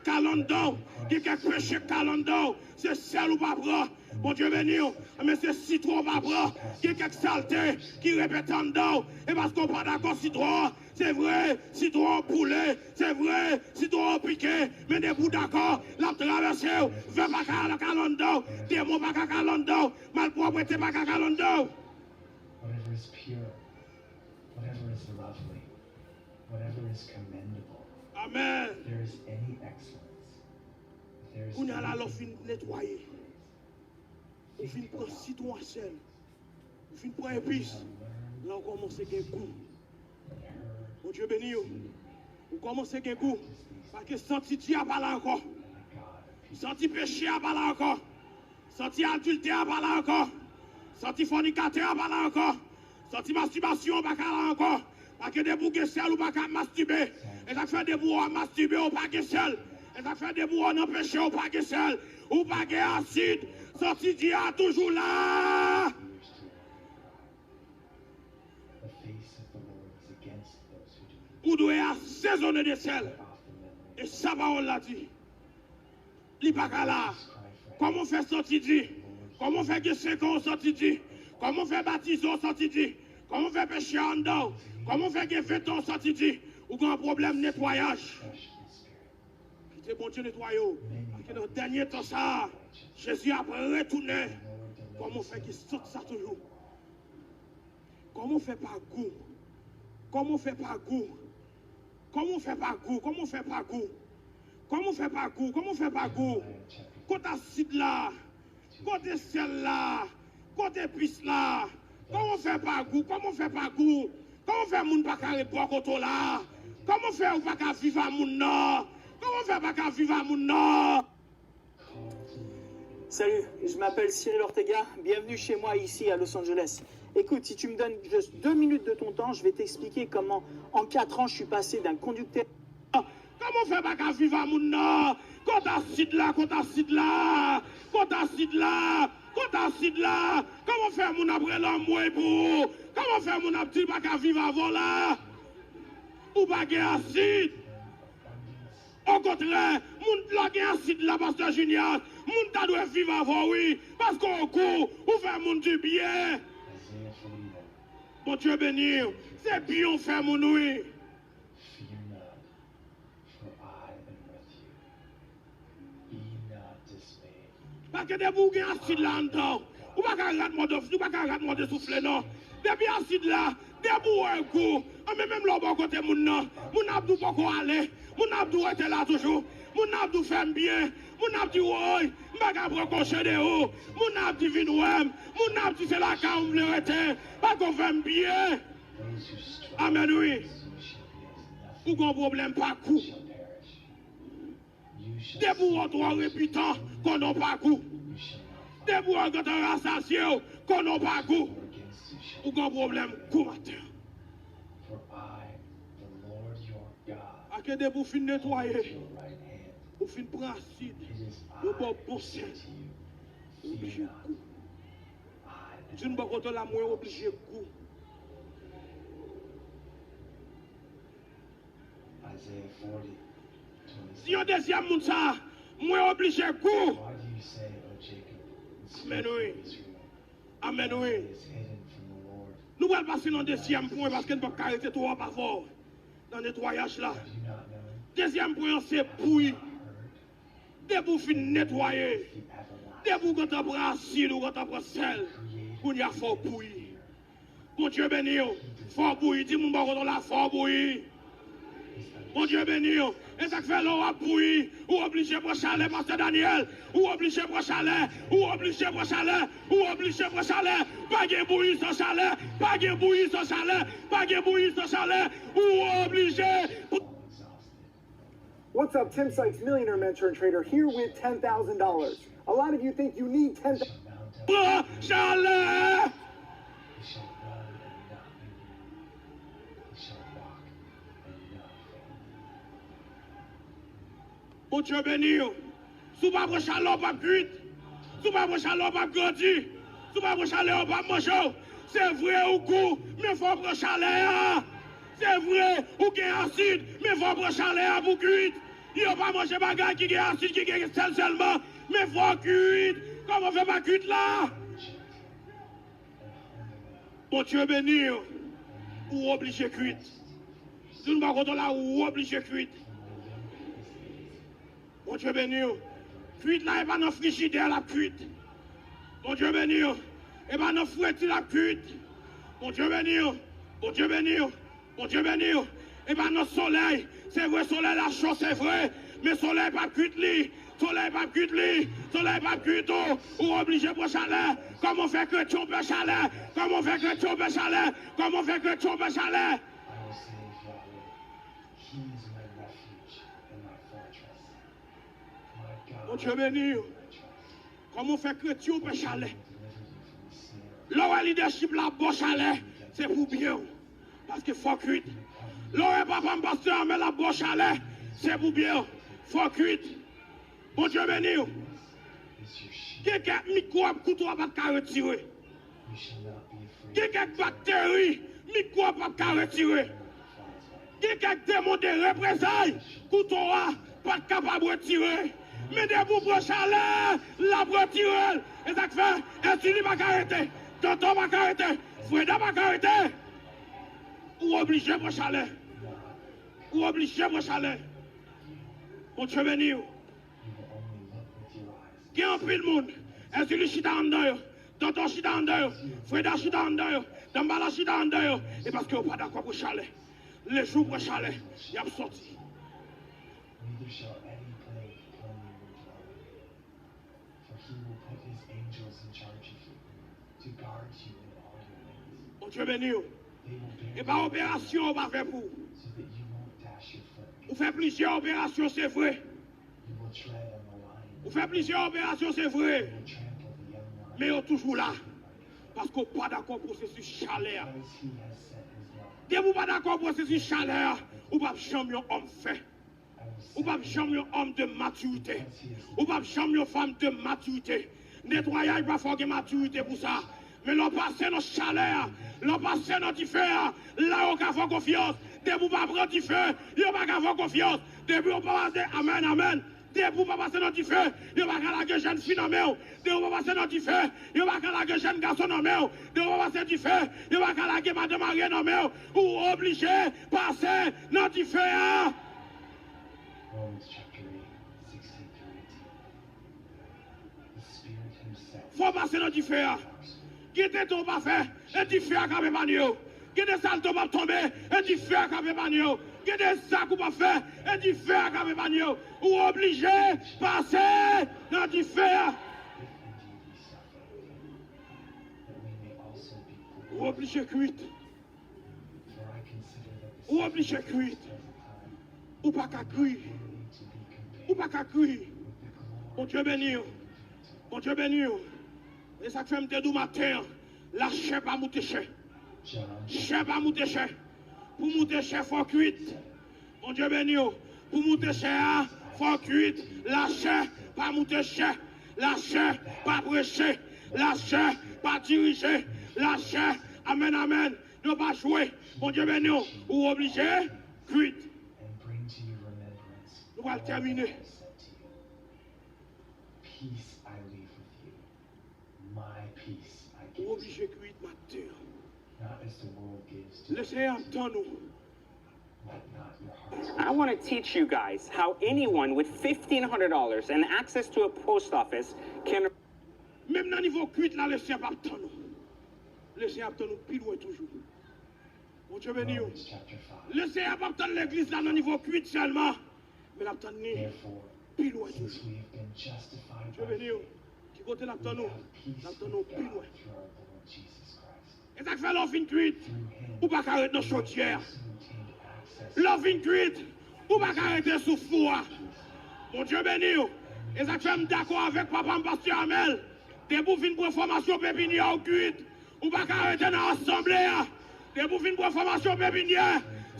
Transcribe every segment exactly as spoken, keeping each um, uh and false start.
K al anndan w, gen kèk peche k al anndan w, se sèl ou pa pran. Bondye beni w. Men se sitwon w pa pran, gen kèk salte ki repete anndan w. E paske w pa dakò sitwon an, se vre, sitwon an boule, se vre, sitwon an pike, men depi w dakò, l ap travèse w. Ven pa ka al anndan w, demon pa ka al anndan w, malpwòpte pa ka al anndan w. Whatever is pure, whatever is lovely, whatever is commendable, Amen. If there is any excellence, if there is Kounye a la, lè w fin netwaye, ou fin pran sitwon a sèl, ou fin pran epis, la w kòmanse gen gou. Bondye beni w. Ou kòmanse gen gou. Paske santi di a pa la ankò. Santi peche a pa la ankò. Santi adiltè a pa la ankò. Santi fònikatè a pa la ankò. Santi mastibasyon an pa ka la ankò. Paske depi w gen sèl, ou pa ka mastibe. E sa k fè depi w ap mastibe, ou pa gen sèl. E sa k fè depi w nan peche, ou pa gen sèl. Ou pa gen asid. Santi di a toujou la. Ou dwe asezonnen de sèl. E sa pawòl la di. Li pa ka la. Kòman w fè santi di? Kòman w fè gen senk an w santi di? Kòman w fè batize w santi di? Kòman w fè peche a anndan w? Kòman w fè gen ven tan w santi di? Ou gen yon pwoblèm netwayaj. Kite Bondye netwaye w. Paske nan dènye tan sa a, Jezi ap retounen. Kòman w fè gen sant sa toujou? Kòman w fè pa gou? Kòman w fè pa gou? Kòman w fè pa gou? Kòman w fè pa gou? Kòman w fè pa gou? Kòman w fè pa gou? Kot asid la? Kote sèl la? Kote epis la? Kòman w fè pa gou? Kòman w fè pa gou? Kòman w fè moun pa ka ret bò kote w la? Kòman w fè ou pa ka viv a moun nan? Kòman w fè pa ka viv a moun nan? Salut, je m'appelle Cyril Ortega. Bienvenue chez moi ici à Los Angeles. Écoute, si tu me donnes juste deux minutes de ton temps, je vais t'expliquer comment, en quatre ans, je suis passé d'un conducteur Kòman w fè pa ka viv a moun nan? Kot asid la? Kot asid la? Kot asid la? Kot asid la? Kòman w fè moun ap rele anmwey pou ou? Kòman w fè moun ap di l pa ka viv avè w la? Ou pa gen asid. Okontrè, moun lè w gen asid la, pastè Junias, moun ta dwe viv avè w, wi, paske w gou, ou fè moun di byen. Bondye beni w. Se byen w fè moun, wi. Fear not, for I am with you. Be not dismayed. Paske depi w gen asid la anndan w, ou pa ka rat mòde, ou pa ka rat mòde soufle non. Depi asid la, depi w wè gou, anben menm lè w bò kote moun nan, moun nan ap di w poko ale, moun nan ap di w rete la toujou, moun nan ap di w fè m byen, moun nan ap di woy, m pa ka pran konje de ou, moun nan ap di vin wè m, moun nan ap di se lakay ou m vle rete, paske w fè m byen. Amèn, wi. Ou gen yon pwoblèm pa gou. Depi w wè w twò repitan, konnen w pa gou. Depi w wè w gentan rasasye w, konnen w pa gou. Ou gen yon pwoblèm gou maten. Paske depi w fin netwaye, ou fin pran asid, yo ba w bon sèl, ou oblije gou. Di moun bò kote w la, mwen oblije gou. Di yon dezyèm moun sa, mwen oblije gou. Amèn, wi. Amèn, wi. Nou pral pase nan dezyèm pwen paske n p ap ka rete twòp avè w nan netwayaj la. Dezyèm pwen an se bouyi. Depi w fin netwaye, depi w gentan pran asid, ou gentan pran sèl, kounye a fò w bouyi. Bondye beni w. Fò w bouyi. Di moun bò kote w la, fò w bouyi. Bondye beni w. E sa k fè lè w ap bouyi, ou oblije pran chalè, pastè Daniel. Ou oblije pran chalè. Ou oblije pran chalè. Ou oblije pran chalè. Pa gen bouyi san chalè. Pa gen bouyi san chalè. Pa gen bouyi san chalè. Ou oblije. What's up, Tim Sykes, millionaire mentor and trader, here with ten thousand dollars. A lot of you think you need ten thousand. Pran chalè! Bondye beni w. Si w pa pran chalè, w p ap kwit. Si w pa pran chalè, w p ap grandi. Si w pa pran chalè, yo p ap manje w. Se vre ou gou, men fò w pran chalè a. Se vre ou gen asid, men fò w pran chalè a pou w kwit. Yo pa manje bagay ki gen asid, ki gen sèl sèlman. Men fò w kwit. Kòman w fè pa kwit la? Bondye beni w. Ou oblije kwit. Si w pa kontan la, ou oblije kwit. Bondye beni w. Kwit la, e pa nan frijidè l ap kwit. Bondye beni w. E pa nan fredi l ap kwit. Bondye beni w. Bondye beni w. Bondye beni w. E pa nan solèy. Se vre, solèy la cho, se vre. Men solèy p ap kwit li. Solèy p ap kwit li. Solèy p ap kwit ou. Ou oblije pran chalè. Kòman w fè kretyen w pè chalè? Kòman w fè kretyen w pè chalè? Kòman w fè kretyen w pè chalè? I will say of Yahweh, He is my refuge and my fortress. My God, Bondye beni w. Kòman w fè kretyen w pè chalè? Lè w wè lidèchip la ap ba w chalè, se pou byen w. Paske fò w kwit. Lè w wè papa m pastè Amèl ap ba w chalè, se pou byen w. Fò w kwit. Bondye beni w. Gen kèk mikwòb kouto a pa t ka retire. Gen kèk bakteri mikwòb p ap ka retire. Gen kèk demon de reprezay kouto a pa t kapab retire. Men depi w pran chalè, l ap retire l. E sa k fè Èzili pa ka rete, Tonton pa ka rete, Freda pa ka rete. Ou oblije pran chalè. Ou oblije pran chalè. Bondye beni w. Gen anpil moun, Èzili chita anndan yo, Tonton chita anndan yo, Freda chita anndan yo, Danbala chita anndan yo. E paske yo pa dakò pou chalè. Lejou pran chalè, y ap sòti. Neither shall any plague come near your dwelling, for he will put his angels in charge of you, to guard you in all your ways. Bondye beni w. They will bear you up, e pa operasyon yo pa fè pou ou. So that you won't dash your foot against. Ou fè plizyè operasyon, se vre. Ou fè plizyè operasyon, se vre. Men yo toujou la. Paske w pa dakò pwosesis chalè a. Depi w pa dakò pwosesis chalè a, ou p ap janm yon òm fè. Ou p ap janm yon òm de matirite. Ou p ap janm yon fanm de matirite. Netwayaj pa fè w gen matirite pou sa. Men lè w pase nan chalè a, lè w pase nan dife a, la yo ka fè w konfyans. Depi w pa pran dife, yo pa ka fè w konfyans. Depi w pa pase, amèn, amèn. Depi w pa pase nan dife, yo pa ka lage jèn fi nan men w. Depi w pa pase nan dife, yo pa ka lage jèn gason nan men w. Depi w pa pase dife, yo pa ka lage madan marye nan men w. Ou oblije pase nan dife a. Romans chapter eight, sixteen through eighteen. The Spirit himself. Fò w pase nan dife a. Gen de tan w pa fè, e dife a k ap epanye w. Gen de salte w p ap tonbe, e dife a k ap epanye w. Gen de zak ou p ap fè, e dife a k ap epanye w. Ou oblije pase nan dife a. If indeed we suffer with him, that we may also be glorified. Ou oblije kwit. Ou oblije kwit. Ou pa ka kwi. Ou pa ka kwi. Bondye beni w. Bondye beni w. E sa k fè m te di w maten an, lachè pa moute chè. Chè pa moute chè. Pou moute chè, fò w kwit. Bondye beni w. Pou moute chè a, fò w kwit. Lachè pa moute chè. Lachè pa preche. Lachè pa dirije. Lachè, amèn, amèn. Yo pa jwe. Bondye beni w. Ou oblije kwit. And bring to your remembrance all that I have said to you. Nou pral tèmine. Peace I leave with you. My peace I give to you. Ou oblije kwit maten an. Not as the world gives, do I give to you. Lè Senyè ap tann ou. Let not your hearts be troubled. I want to teach you guys how anyone with fifteen hundred dollars and access to a post office can Menm nan nivo kwit la, Lesenyè p ap tann ou. Lesenyè ap tann ou pi lwen toujou. Bondye beni w. Lesenyè p ap tann legliz la nan nivo kwit sèlman, men l ap tann ni pi lwen toujou. Bondye beni w. Ki kote l ap tann ou? L ap tann ou pi lwen. E sa k fè lè w fin kwit, ou pa ka ret nan chodyè a. Lè w fin kwit, ou pa ka rete sou fou a. Bondye beni w. E sa k fè m dakò avèk papa m, pastè Amèl. Depi w fin pran fòmasyon pepinyè, ou kwit. Ou pa ka rete nan asanble a. Depi w fin pran fòmasyon pepinyè,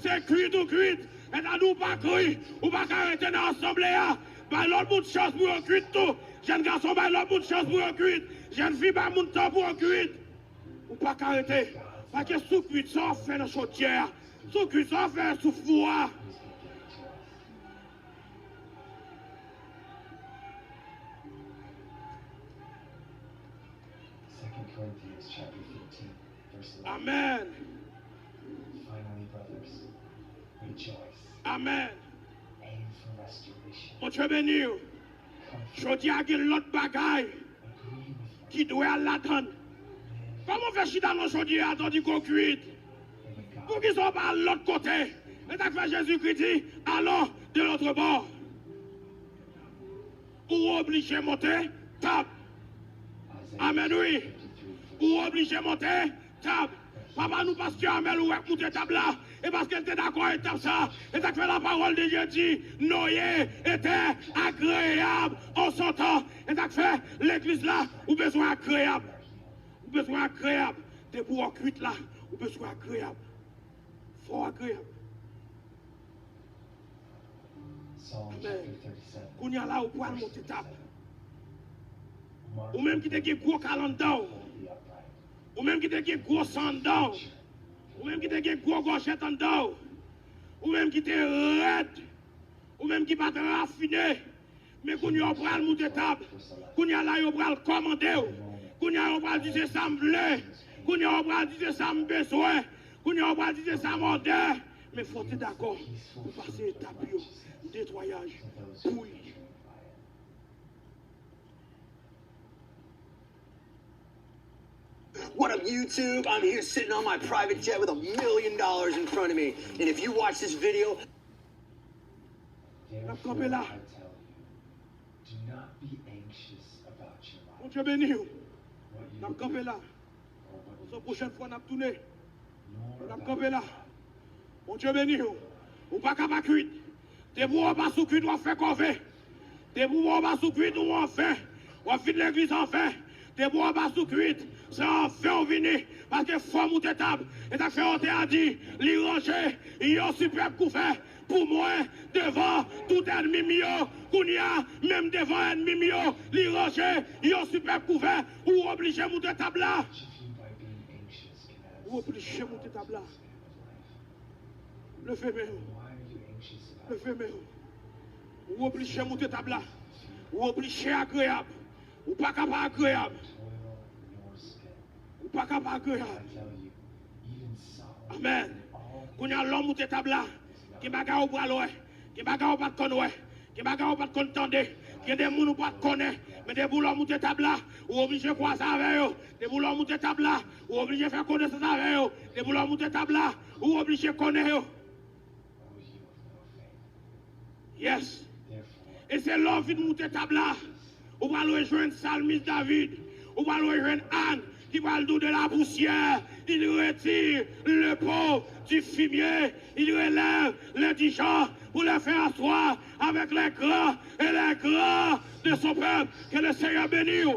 se kwit ou kwit. Mèt la di w pa kwi. Ou pa ka rete nan asanble a. Bay lòt moun chans pou yo kwit tou. Jèn gason, bay lòt moun chans pou yo kwit. Jèn fi, bay moun tan pou yo kwit. Ou pa ka rete. Paske si w kwit, sa w ap fè nan chodyè a? Si w kwit, sa w ap fè sou fou a? Corinthians chapter fifteen, verse eleven. Amèn. Finally, brothers, rejoice. Amèn. Aim for restoration. Bondye beni w. Comfort. Jodi a gen lòt bagay Agree with one ki dwe al ladan l. another. Kòman w fè chita nan chodyè a tandi ke w kwit? And with God. Poukisa w pa al lòt kote? E sa k fè Jezikri di, allons de l'autre bord. Ou oblije monte tab. Isaiah Amèn, wi. fifty-three, verse Ou oblije monte tab. Papa nou, pastè Amèl, ou wè k moute tab la. E paske l te dakò ak tab sa. E sa k fè la parole de Dieu di, Noé était agréable en son temps. E sa k fè legliz la, ou bezwen agreyab. Ou bezwen agreyab. Depi w kwit la, ou bezwen agreyab. Fò w agreyab. Psalm Amèn. chapter thirty-seven. Kounye a la, ou pral monte tab. Mark Ou menm ki te gen gwo kal anndan w. the upright. Ou menm ki te gen gwo san anndan w. Ou menm ki te gen gwo gòjèt anndan w. Ou menm ki te rèd. Ou menm ki pa t rafine. Men kounye a w pral moute tab. Kounye a la yo pral kòmande w. Kounye a yo pral di se sa m vle. Kounye a yo pral di se sa m bezwen. Kounye a yo pral di se sa m òdè. Men fò w te dakò pou pase etap yo. Netwayaj. Bouyi. What up, YouTube? I'm here sitting on my private jet with a million dollars in front of me. And if you watch this video, N ap kanpe la. Therefore, I tell you, do not be anxious about your life, Bondye beni w. what you N ap will kanpe eat, la. or what you Sa will pwochèn fwa n ap tounen. drink, nor N ap about kanpe la. God, Bondye beni w. Ou pa ka pa kwit. Depi w pa sou kwit, w ap fè kòve. Depi w pa sou kwit, ou anfen. W ap vin legliz anfen. Depi w pa sou kwit, se anfen w vini. Paske fò w moute tab. E sa k fè otè a di, li ranje yon sipèb kouvè pou mwen devan tout ènmi m yo. Kounye a, menm devan ènmi m yo, li ranje yon sipèb kouvè. Ou oblije moute tab la. Each of you by being anxious can add Ou oblije moute tab la. to the span of life. Leve men w. Why are you anxious about Leve men w. Ou oblije moute tab la. Ou oblije agreyab. Ou pa ka pa agreyab. toil nor spin? Ou pa ka pa agreyab. I tell you, even Solomon Amèn. in all Kounye a, lè w moute tab la, gen bagay ou pral wè. Gen bagay ou pa t konn wè. Gen bagay ou pa t konn tande. Gen de moun ou pa t konnen. Men depi w lè w moute tab la, ou oblije kwaze avè yo. Depi w lè w moute tab la, ou oblije fè konesans avè yo. Depi w lè w moute tab la, ou oblije konnen yo. O you of little faith. Yes. Therefore, E se lè w vin moute tab la, ou pral rejwenn salmis David, ou pral rejwenn Ann, ki pral di w, de la poussière, il retire le peau du fumier, il relève l'indigent pour les faire asseoir avec les grands et les grands de son peuple. Que le Seigneur bénisse.